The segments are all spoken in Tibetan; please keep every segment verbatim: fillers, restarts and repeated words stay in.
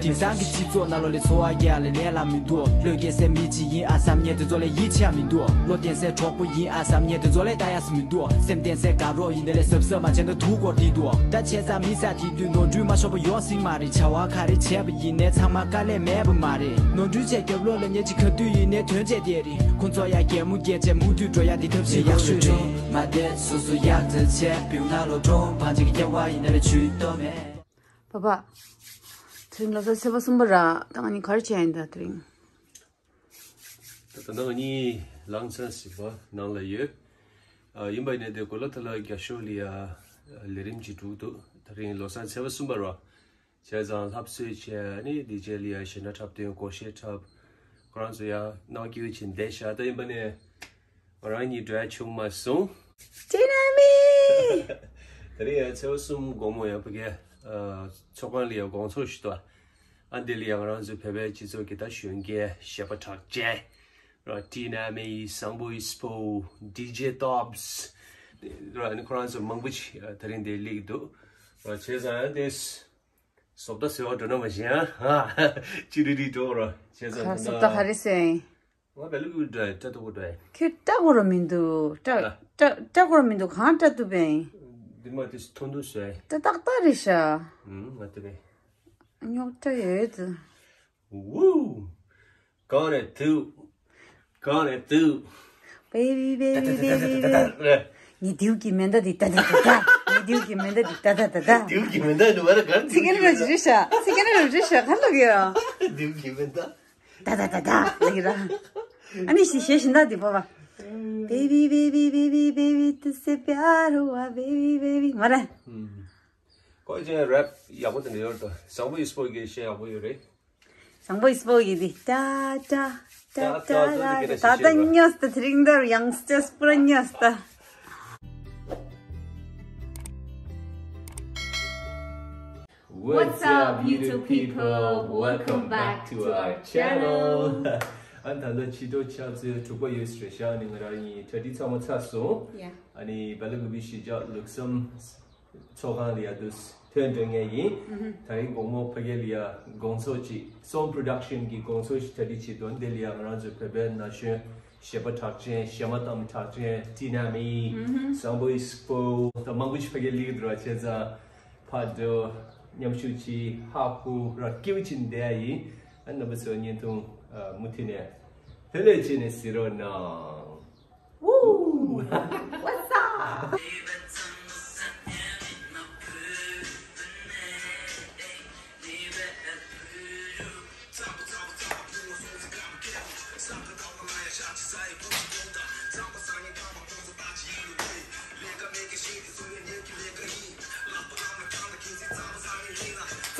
དེང་སང་གི་སྤྱི་ཚོགས་ནང་ལོ་ལས་འཚོ་བ་སྐྱེལ་ལས་ལས་ལ་མི་འདུག་བློས་འགེལ་སའི་མི་གཅིག་ཡིན་ཨ་བསམ་ཉན་དེ་ཚོ་ལས་ཡིད་ཆེས་མི་འདུག་བློ་བརྟན་སའི་གྲོགས་པོ་ཡིན་ཨ་བསམ་ཉན་དེ་ཚོ་ལས་ལྟ་ཡ་སུ་མི་འདུག་སེམས་བརྟན་སའི་དགའ་རོགས་ཡིན་དེ་ལས་གཟབ་གཟབ་མ་བྱས་ན་དུག་སྐོར་དེ་འདུག་ད་བྱས་ཙང་མི་ས་དེ་དུས་ནོར་འཁྲུལ་མ་ཤོར་བ་ཡོང་སྲིད་མ་རེད། བྱ་བ་ག་རེ་བྱས་པ་ཡིན་ནའི་ཚང་མ་དཀའ་ལས་མེད་པ་མ་རེད། ནོར་འཁྲུལ་བྱས་རྒྱབ་ལོགས་ལ་ཉེ་ཆི་ག་དུས་ཡིན་ནའི་དོན་བྱས་དེ་རེད། ཁོང་ཚོ་ཡ་གད་མོ་བགད་བྱས་མུ་མཐུད་འགྲོ་ཡ་དེ་ཐབས་ཤེས་ཡག་ཤོས་རེད། མ་བསྡད་སོ་སོ་ཡག་ཙེ་བྱས་བིའུ་ན་ལོ་གྲོང་བང་ཆེ་གི་སྐྱེ་བ་ཡིན་ནའི་ལས་ཆུད་དོ་མེད། པ་པ། དེ་རིང་ལོ་གསར་ཚེས་པ་གསུམ་པ་ར་ད་ང་གཉིས་ག་རེ་བྱས་ཡིན་ད་དེ་རིང་། ད་ད་ང་གཉིས་ལང་ཚན་ཟིག་པ་ནང་ལ་ཡོད། ཨ་ཡིན་པ་ཡིན་ནའི་དེ་གོ་ལ་ཐ་ལ་རྒྱ་ཤོག་ལ་ཡ་ལས་རིམ་གྱི་དྲུག་ཏུ་དེ་རིང་ལོ་གསར་ཚེས་པ་གསུམ་པ་ར། བྱས་ཙང་ལྷ་གསོལ་བྱས་ནི་དེ་རྗེས་ལ་ཡ་ཞེ་ན་འཁྲབ་སྟོན་སྒོར་གཞས་འཁྲབ། ཁོ་རང་ཚོ་ཡ་གནང་སྐྱིད་པོ་བྱས་བསྡད་ཤག་ད་ཡིན་པ་ནས། ང་རང་གཉིས་འགྲོ་ཡ་བྱུང་མ་སོང་། ཅི་ན་མི། དེ་རིང་ཡང་ཚེས་པ་གསུམ་དགོང་མོ་ཡང་ཕ་གི་ཨ་ཚོགས་ཁང་ལ་ཡང་དགོང་ཚོགས་ཤིག་འདུག་ཨ་འདི་ལ་ཡང་ང་རང་ཚོའི་བོད་པའི་སྤྱི་ཚོགས་ཀྱི་ད་གཞོན་སྐྱེས་གཞས་པ་གྲགས་ཅན་ར་ཏི་ན་མི་བཟང་པོ་ཨིས་པོ་ཌི་ཇེ་ཏོབ་སི་ར་ཨ་ནི་ཁོ་རང་ཚོ་མང་པོ་ཅིག་ཨ་དེ་རིང་འདིར་སླེབས་ཀྱི་འདུག་ར་བྱས་ཙང་ཡང་འདི་བཟོ་ལྟ་བཟོས་པ་འགྲོ་ན་མ་གཞི་ཡང་ཧ་ཅི་རི་རི་འགྲོ་ར་བྱས་ཙང་ད་ལྟ་ག་རེ་ཟེར་ཡིན། ང་བལ་ལུག་འདྲ་སྐྲ་དུ་གུ་འདྲ། ཁྱོད་སྐྲ་དགོས་ར་མི་འདུག་སྐྲ་ཨ། སྐྲ་སྐྲ་དགོས་ར་མི་འདུག་གང་སྐྲ་དུ་བས། འདི་མ་དེ་ཐུང་དུ་བཟོས། སྐྲ་ཏག་ཏག་རེད་ཤག་ཨུམ་ང་དུ་བས། རྙོག་དྲ་ཡོད་དུ། ཝུ། གང་རེད་དུ། གང་རེད་དུ། Baby baby baby baby། ངའི་དེའུ་གི་མེ་མདའ་དེ་ཏ་ཏ་ཏ་ཏ། ངའི་དེའུ་གི་མེ་མདའ་དེ་ཏ་ཏ་ཏ་ཏ། དེའུ་གི་མེ་མདའ་ནུ་བ་ར་གར་ཚིག་གེ་རེ་རེ་རེ་ཤ། ཚིག་གེ་རེ་རེ་རེ་ཤ་ག་ལ་གི་ཡ། དེའུ་གི་མེ་མདའ། ཏ་ཏ་ཏ་ཏ་ལ་གི་ར། ཨ་ནི་ཤི་ཤེ་ཤི་འདའ་དེ་པ་པ། Baby baby baby baby तुझसे प्यार हुआ baby baby མ་ར། ཁོ་ཅན་རེབ་ཡག་པོ་དེ་འདྲ་ཡོད་དོ། བཟང་པོ་ཨིས་པོ་གི་ཤེས་ཡག་པོ་ཡོད་རེད། བཟང་པོ་ཨིས་པོ་གི་དེ་ཏ་ཏ་ཏ་ཏ་ཏ་ཏ་ཏ་ཏ་ཏ་ཉོས་ཏ་དེ་རིང་འདར་ཡང་སྟེ་སྤུ་ར་ཉོས་ཏ། What's up, YouTube people? Welcome back to our channel. ཨ་ད་ལྟ་ཕྱི་དྲོ་ཆུ་ཚོད་དྲུག་པ་ཡོད་རེད་ཤག་ཨ་ནི་ང་རང་གཉིས་གྲ་སྒྲིག་ཚང་མ་ཚར་སོང་། ཡ། ཨ་ནི་བལ་ལུག་བི་ཤི་ཇ་ལུག་སམ་ཚོགས་ཁང་ལ་ཡ་དུས་ཐོན་འགྲོ་ངེས་ཡིན། ད་རིང་དགོང་མོ་ཕ་གི་ལ་ཡ་དགོང་ཚོགས་ཅིག་སོང་པྲོ་ཌག་ཤན་གྱི་དགོང་ཚོགས་ཤིག་གྲ་སྒྲིག་བྱེད་དོན་དེ་ལ་ཡ་ང་རང་ཚོའི་བོད་པའི་ན་གཞོན་གཞས་པ་གྲགས་ཅན་གཞས་མ་གཏམ་གྲགས་ཅན་ཏི་ན་མི་བཟང་པོ་ཨིས་པོ་ད་མང་པོ་ཞིག་ཕ་གི་ལ་ཡ་འགྲོ་བྱས་ཙང་ཕར་འགྲོ་མཉམ་ཞུགས་ཅིག་ཧ་ཧུ་ར་སྐྱིད་པོ་ཅིག་བསྡད་ཡ་ཡིན། ཨ་རྣམ་པ་ཚོ་བརྙན་ཐུང་མུ་མཐུད་ནས་ལྷོད་ལྷོད་བྱས་ནས་གཟིགས་རོགས་གནང་། Woo! What's up?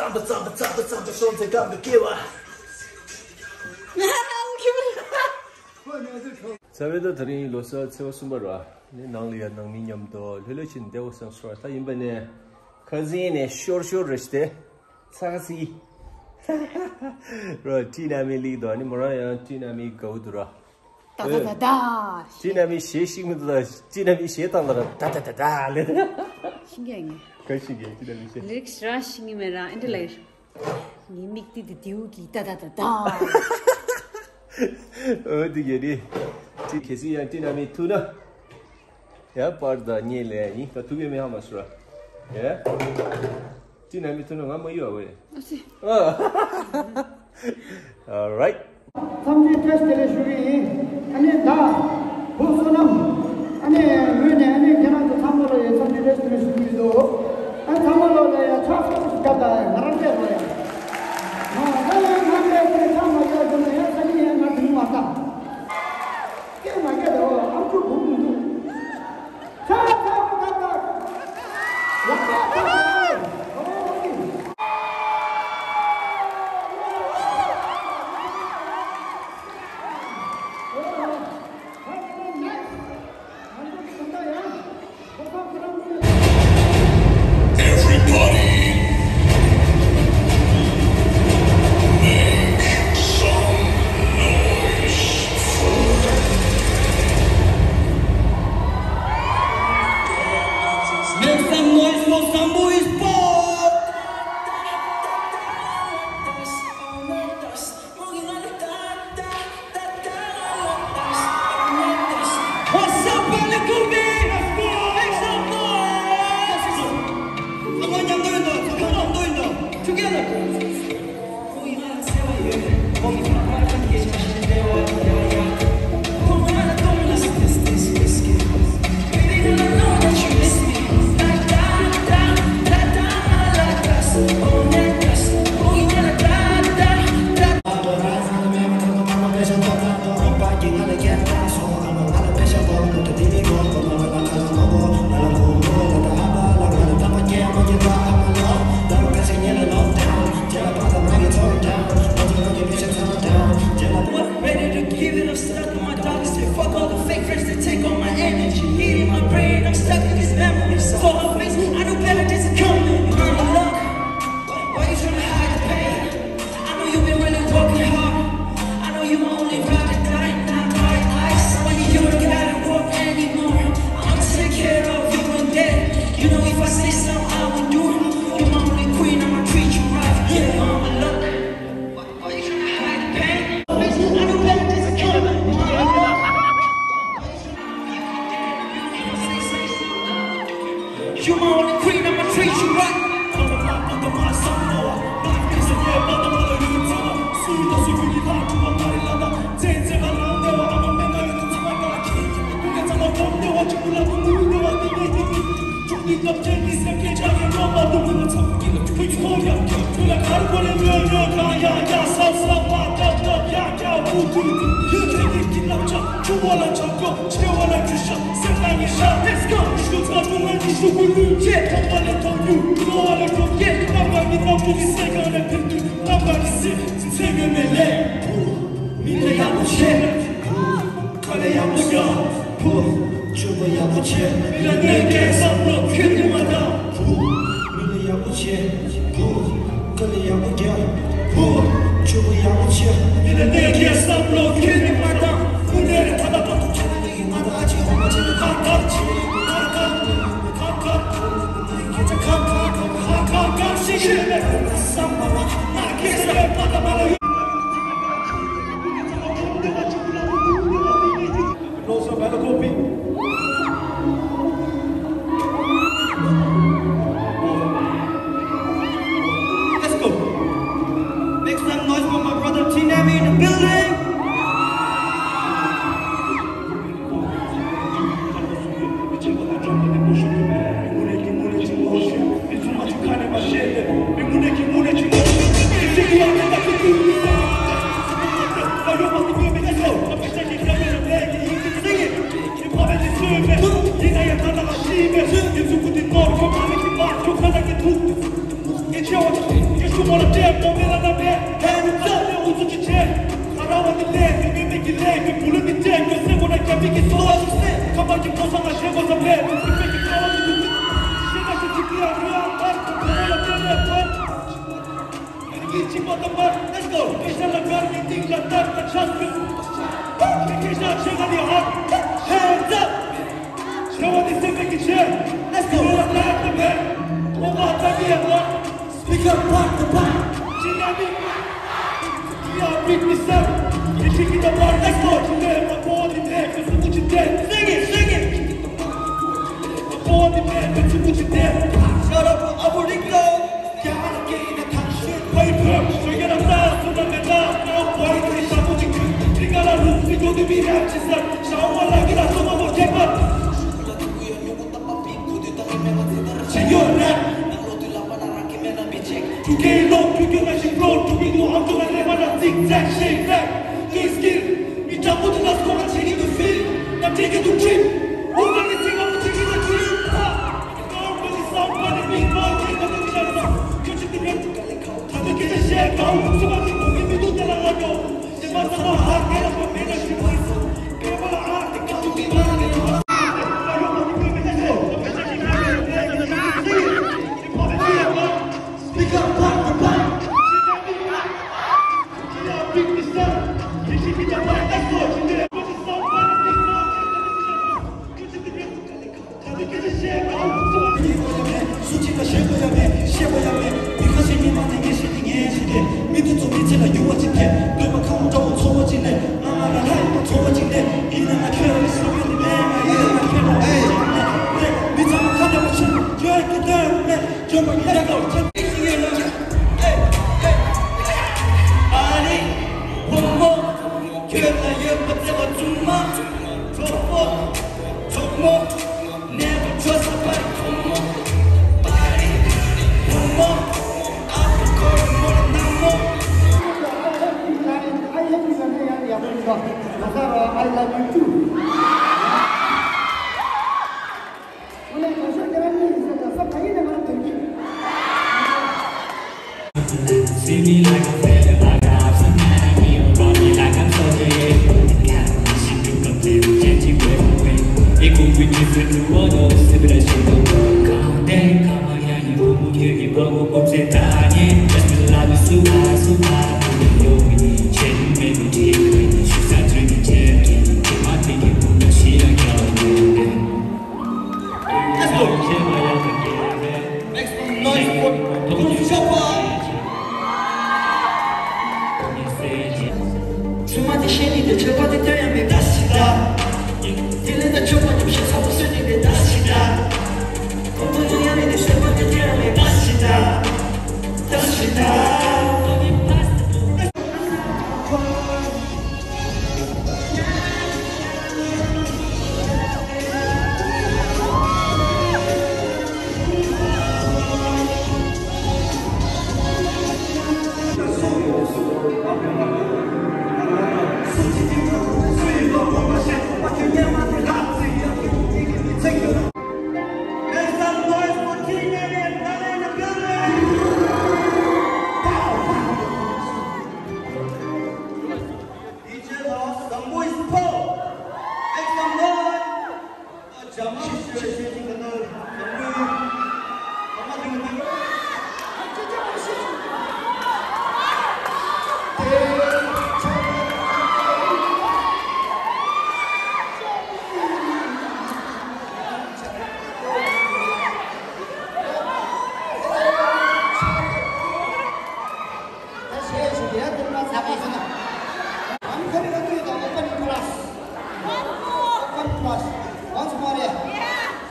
རྩམ་པ་རྩམ་པ་རྩམ་པ་རྩམ་པ་སོང་ཚེ་སྐམ་པའི་སྐྱེ་བ། ཚ་བའི་ད་དེ་རིང་ལོ་གསར་ཚེས་པ་གསུམ་པ་ར། ནི་ནང་ལ་ཡ་ནང་མི་མཉམ་དུ་ལྷོད་ལྷོད་བྱས་ནས་བསྡད་འོ་བསམ་སོང་། ད་ཡིན་པ་ནས་ཁ་སང་ནས་ཤོར་ཤོར་རེ་བྱས་ཏེ་ཚ་ཁ་སི་ར་ཏི་ན་མི་ལིག་དོ། ནི་མོ་རང་ཡང་ཏི་ན་མི་དགའ་བོ་འདུག་ར། ད་ད་ད་ད། ཏི་ན་མི་གཞས་ཤིག་མི་འདུག་ད་ཏི་ན་མི་གཞས་བཏང་ད་ར་ད་ད་ད་ད་ལེ། ཤིང་གི་ངས། ག་ཤིང་གི་ཏི་ན་མི་གཞས། ལིག་ར་ཤིང་གི་མེད་ར་ཨེ་འདྲ་ལ་ཡོད། ངའི་མིག་ཏི་དེ་དེའུ་གི་ཏ་ཏ་ཏ་ཏ། ཨོ་དེ་ག་རེད། དེ་གལ་སྲིད་ཡང་ཏི་ན་མི་ཐུག་ན། ཡ་པར་ད་ཉེ་ལེ་ཡིན་ད་ཐུག་གི་མེད་ཧ་མ་སུ་ར། ཡ། ཏི་ན་མི་ཐུག་ན་ང་མ་གཡོ་བས། ཨ་ཙི། ཨ། All right. འཚམས་འདྲི་བཀྲ་ཤིས་བདེ་ལེགས་ཞུ་གི་ཡིན། ཨ་ནི་ད་བུ་བསོད་ནམས། ཨ་ནི་ངོས་ནས་ཨ་ནི་ཁྱེད་རང་ཚོ་ཚང་མ་ལ་ཡང་འཚམས་འདྲི་བཀྲ་ཤིས་བདེ་ལེགས་ཞུ་གི་ཡོད། ཨ་ཚང་མ་ལ་ཡང་ཕྱག་ཚ་པོ་ཞིག་བརྒྱབ་དང་ང་རང་བལྟས་རོགས་ཡ། ང་ལ་ཡང་ང་བལྟས་ཚེ་ཕྱག་མ་བརྒྱབ་ཀྱི་ན་ཡང་ས་ཉིན་ཡང་ང་དྲིན་མ་བཏང་། སྐད་མ་རྒྱག་དང་ཨ་ཁུ་བུ་མི་འདུག་ཚ་ཚ་པོ་ཏག་ཏག་ལག་པ་ཏག་ཏག Everybody. Ready to give it up, stuck in my darkest day. Fuck all the fake friends that take all my energy. Eating my brain, I'm stuck in these memories. Saw her face, I know better days are coming. You're out of luck. Why you tryna hide the pain? I know you've been really working hard. I know you my only ride or die. Not my eyes. When you don't gotta work anymore. I'ma take care of you one day. You know if I say so, I will do it. You're my only queen, I'ma treat you right. Yeah, mama love. Why you tryna hide the pain? I know better days are coming. You my only queen, I'ma treat you right. Let's go. Make some noise for my brother T Nami in the building. Let's go. Speak up, back to back. Sing it, sing it. Shout out to Abu Rico. Let's go. Make some noise for Kung Choppa. ཚུལ་མ་དེ་ཤེས་ནི་དེ་ཆོས་པ་དེ་སྟོན་ཡང་མེད་པ་ཞིག་ད། དེ་ལས་ད་ཆོས་པ་ཉམས་ཤེས་ཚ་པོ་སོན་ནི་དེ་ད་ཞིག་ད། ཁོ་ཐུག་ཡང་ཡང་ནི་དེ་ཆོས་པ་དེ་སྟོན་ཡང་མེད་པ་ཞིག་ད། ད་ཞིག་ད། Make some noise for King Eddie and Nana in the building! D J Lost, Sambo is Paul. Make some noise. Jama, Shiva, Shiva, Shiva, Sambo. Jama, Jama, Jama. ད་བཤད་བཞིན་དེ་ཡང་ཐུབ་ན་ཚ་བ་ཟེར་ན། ཨམ་ཁ་རི་ལ་ཏུའི་དང་ཨོ་པན་ཁ་ལཱས། ཨོ་པན་ཁ་ལཱས། ཝན་སི་མོར་ཡ།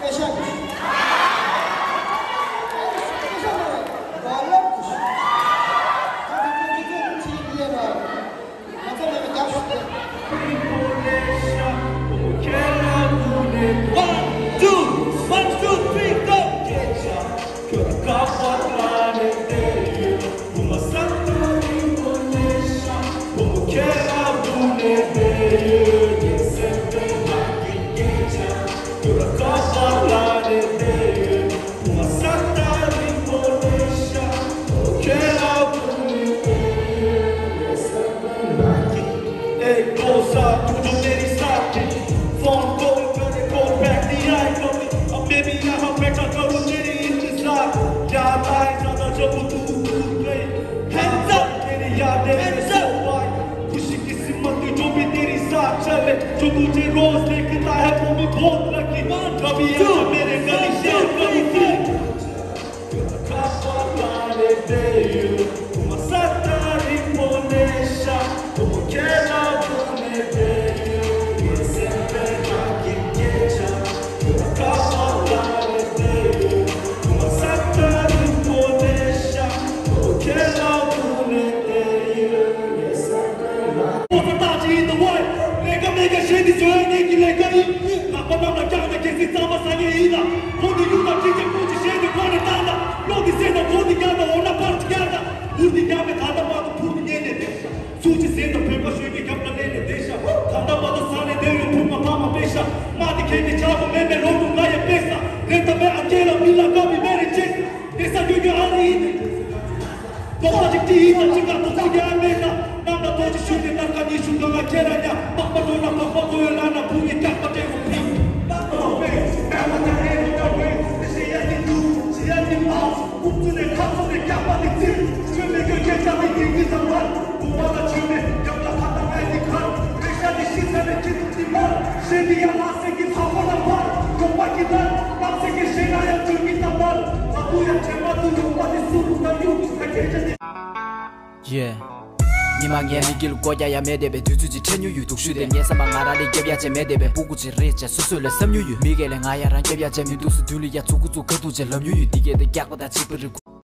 ཨེ་ཤ་ནི། ཨེ་ཤ་ནི། ཝ་ལ་ཀུ་ཤ། ད་དེ་ཚོ་དེ་ཚོ་ཚིག་ལས་པ། One, two, one, two, three, go! སུ་ཅི་ཟེར་ན་བོད་པ་ཤོད་ཀྱི་རྒྱབ་ལ་ལེན་ནས་བསྡད་ཤག་ད་ལྟ་བར་དུ་ཕུགས་ནས་ཉན་ནས་བསྡད་ཤག་དམག་དེ་ཁྱེད་ཀྱི་ཆག་གོ་མེད་མེད་ལོག་ཏུ་ང་ཡང་དཔེ་ས་རེད་ད་མེད་ཨ་ཀེ་ལ་མི་ལ་དགའ་བའི་མེ་རེ་ཅེས་དེ་ས་ཡོད་རྒྱུ་ཨ་རི་ཡིན། རྡོག་པ་ཅིག་ཏི་ཡིན་ན་ཅི་ག་རྡོག་པ་རྒྱ་མེད་ན་གནམ་ལ་རྡོ་ཅིག་ཞུས་ཏེ་སྣར་ཁ་ཉི་ཤུ་གང་ང་ཁྱེད་ར་ཉ་པགས་པ་འགྲོ་ན་པགས་པ་གོ་ཡོད་ལ་ན་བུ་ངའི་སྐྱག་པ་སྤྲད་གོ་ཕིག Yeah. ཉི་མ་ངའི་མིག་གི་ལ་སྒོ་རྒྱག་ཡ་མེད་བསྡད་པའི་དུས་ཚོད་ཅིག་འཕྲད་མྱོང་ཡོད། འདུག་ཞུས་ཏེ་ངའི་བསམ་པ་ང་རང་ལས་རྒྱབ་ཡ་ཅན་མེད་བསྡད་པའི་སྤུ་གུ་ཅིག་རེད་ཅེས་སོ་སོ་ལ་བསམ་མྱོང་ཡོད། མི་སྒེར་ལས་ང་ཡ་རང་རྒྱབ་ཡ་ཅན་མི་འདུག་སུ་མདུན་ལ་ཡ་ཚུགས་ཀུ་ཚུགས་ཁ་ཐུག་ཅེས་ལབ་མྱོང་ཡོད། འདི་སྐད་དུ་རྒྱག་པ་དང་ཅིག་པ་རི་